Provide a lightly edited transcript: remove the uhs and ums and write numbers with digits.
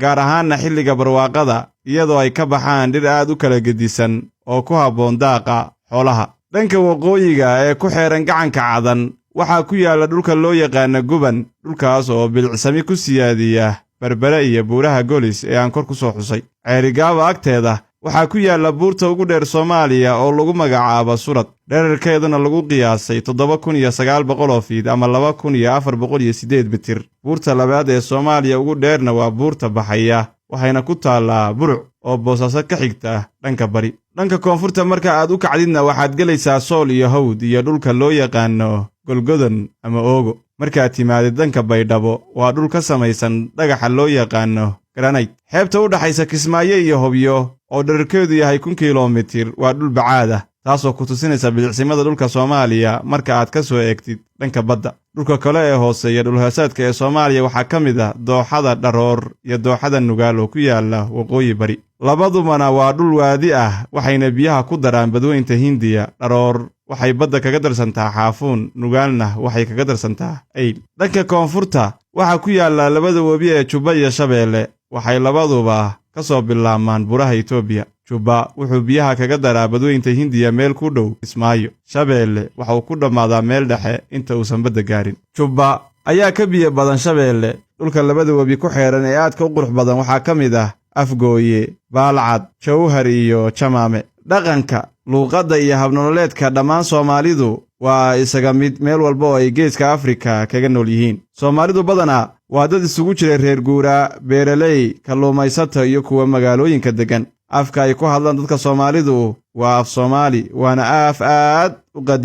gaar ahaanna xilliga barwaaqada, iyadoo ay ka baxaan dhir aad u kala gedisan oo ku habboon daaqa xoolaha. Dhanka waqooyiga ee ku xeehan gacanka Cadan waxaa ku yaalla dhulka loo yaqaana Guban, dhulkaas oo bilicsami ku siyaadiya Berbere iyo buuraha Golis ee aan kor ku soo xusay. Ceerigaaba agteeda waxaa ku yaalla buurta ugu dheer Soomaaliya oo lagu magacaabo Surad, dherarkeeduna lagu qiyaasay 7900 oo fiid ama 2408 mitir. Buurta labaad ee Soomaaliya ugu dheerna waa buurta Baxaya, waxayna ku taallaa Buruc oo Boosaaso ka xigta dhanka bari. Dhanka koonfurta marka aad u kacdidna, waxaad gelaysaa Sool iyo Hawd iyo dhulka loo yaqaano Golgodan ama Oogo. Markaad timaadid dhanka Baydhabo, waa dhul ka samaysan dhagaxa loo yaqaano granite. Xeebta u dhaxaysa Kismaayo iyo Hobyo oo dherarkeedu yahay 1000 kilomitir waa dhul bacaad ah, taasoo ku tusinaysa bilicsimada dhulka Soomaaliya marka aad ka soo eegtid dhanka badda. Dhulka kale ee hooseeya dhulhoosaadka ee Soomaaliya waxaa ka mid ah dooxada Dharoor iyo dooxada Nugaal oo ku yaalla waqooyi bari. Labadubana waa dhul waadi ah, waxayna biyaha ku daraan badweynta Hindiya. Dharoor waxay badda kaga darsantaa Xaafuun, Nugaalna waxay kaga darsantaa Eyl. Dhanka koonfurta waxaa ku yaalla labada webi ee Jubba iyo Shabeelle. Waxay labaduba ka soo bilaabmaan buraha Itoobiya. Jubba wuxuu biyaha kaga daraa badweynta Hindiya meel ku dhow Kismaayo. Shabeelle waxauu ku dhammaadaa meel dhexe inta uusan badda gaarin. Jubba ayaa ka biyo badan Shabeelle. Dhulka labada webi ku xeedhan ee aadka u qurux badan waxaa ka mid ah Afgooye, Baalcad, Jawhar iyo Jamaame. Dhaqanka, luuqadda iyo habnololeedka dhammaan Soomaalidu waa isaga mid meel walba oo ay geeska Afrika kaga nool yihiin. Soomaalidu badanaa waa dad isugu jira reer guuraa, beeraley, kalluumaysato iyo kuwa magaalooyinka deggan. Afka ay ku hadlaan dadka Soomaalidu waa af Soomaali, waana af aad u qadiim.